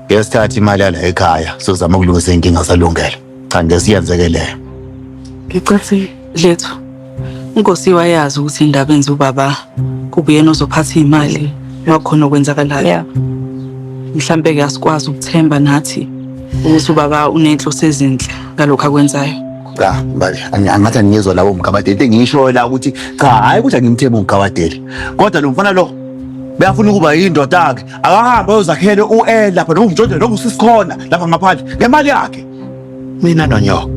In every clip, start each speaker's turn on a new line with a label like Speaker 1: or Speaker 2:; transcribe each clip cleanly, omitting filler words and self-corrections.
Speaker 1: Ngeke sithathe imali yala ekhaya sizama ukulungisa inkinga zalungelo. Cha ngeke siyenzeke leyo.
Speaker 2: Ngicathi lethu. Inkosi wayazi ukuthi indaba enza ubaba kubuyena ozophatha imali makhona okwenzakalayo.
Speaker 3: Yeah.
Speaker 2: Mhlambe ke asikwazi ukuthemba nathi ukuthi ubaba unenhloso ezinhle ngalokho akwenzayo.
Speaker 1: Cha mbali angathi angiyezwa lawo mgabadeli into engisho la ukuthi cha hayi ukuthi angimthembi umgabadeli. Kodwa lo mfana lo beyafuna ukuba yindoda yakhe akahambe ayozakhele u-L lapha noma umjojo noma usisikhona lapha ngaphandle ngemali yakhe.
Speaker 4: Mina nonyoko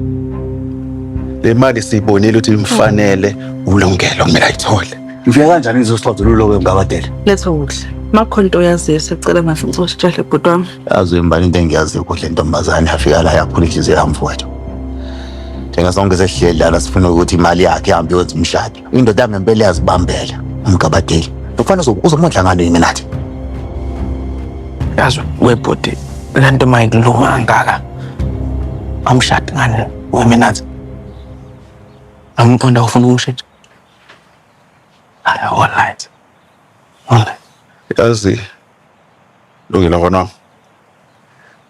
Speaker 4: le mali siyibonile ukuthi imfanele uLungelo kumele ayithole.
Speaker 1: Ngifika kanjani ngizosixazululo ke mgabadeli?
Speaker 2: Letho kuhle. Makhona into oyaziyo sicela ngahle usitshele bhuti wami.
Speaker 1: Yazi mbali into engiyaziyo kuhle ntombazane yafika la yaphula inhliziyo yami mfowethu. Njenga sonke sesihleli lana sifuna ukuthi imali yakhe ihambe yonze umshado. Indoda yangempela iyazibambela umgabadeli. Kufanele uzomondla ngani yini nathi?
Speaker 5: Yazi webhuti le nto uma ikuluma kangaka amshadi ngani weminathi amqonda ufuna ukushintsha. Hayi, all right, all right.
Speaker 4: Yazi Lungile mfana wami,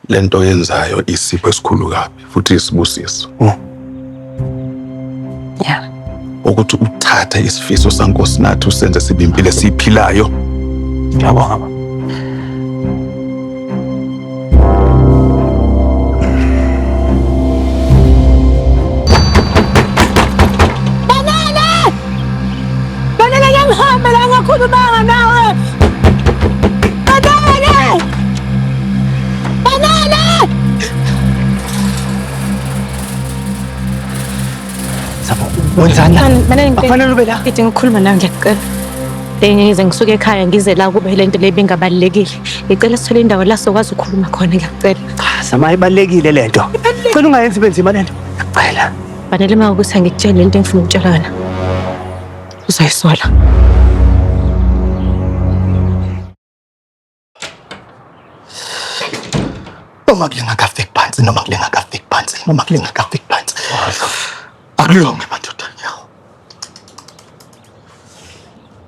Speaker 4: le nto oyenzayo isipho esikhulu kabi futhi isibusiso.
Speaker 3: Yeah.
Speaker 4: Ukuthi uthathe isifiso saNkosinathi usenze sibe impilo esiyiphilayo.
Speaker 5: Ngiyabonga baba.
Speaker 6: Banele! Banele ngeke ngihambe la ngakhulumanga nawe. Banele! Banele!
Speaker 5: Sabo, wenzani la?
Speaker 3: Banele
Speaker 5: Akufanele ube la.
Speaker 3: Ngidinga ukukhuluma nawe ngiyacela. Ngize ngisuke ekhaya ngize la kube lento le ibingabalulekile. Ngicela sithole indawo la sokwazi ukukhuluma khona ngiyacela.
Speaker 5: Cha, Sama ibalulekile lento. Cela ungayenzi ibe nzima lento. Ngiyacela.
Speaker 3: Banele uma ukuthi angikutsheli lento engifuna ukutshela yona. Uzoyisola.
Speaker 4: Noma kulengakafiki phansi, noma kulengakafiki phansi, noma kulengakafiki phansi. Akulonge madoda nyawo.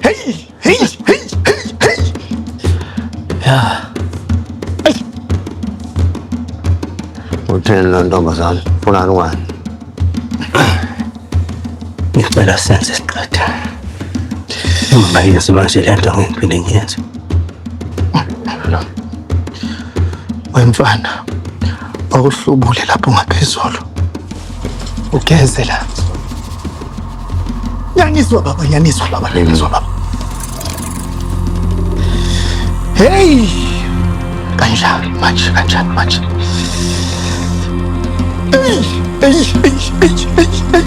Speaker 4: Hey, hey, hey, hey, hey.
Speaker 5: Yeah.
Speaker 7: Utheni lo ntombazane? Funani wani?
Speaker 5: Ngicela senze siqede. Ungayenzi manje le nto ngiphinde ngiyenze.
Speaker 4: Wemfana, awuhlubule lapho ngaphezulu. Ugeze la. Nyaniswa baba, nyaniswa baba, nyaniswa baba. Hey! Kanjani manje, kanjani manje? Ey, ey, ey, ey, ey, ey.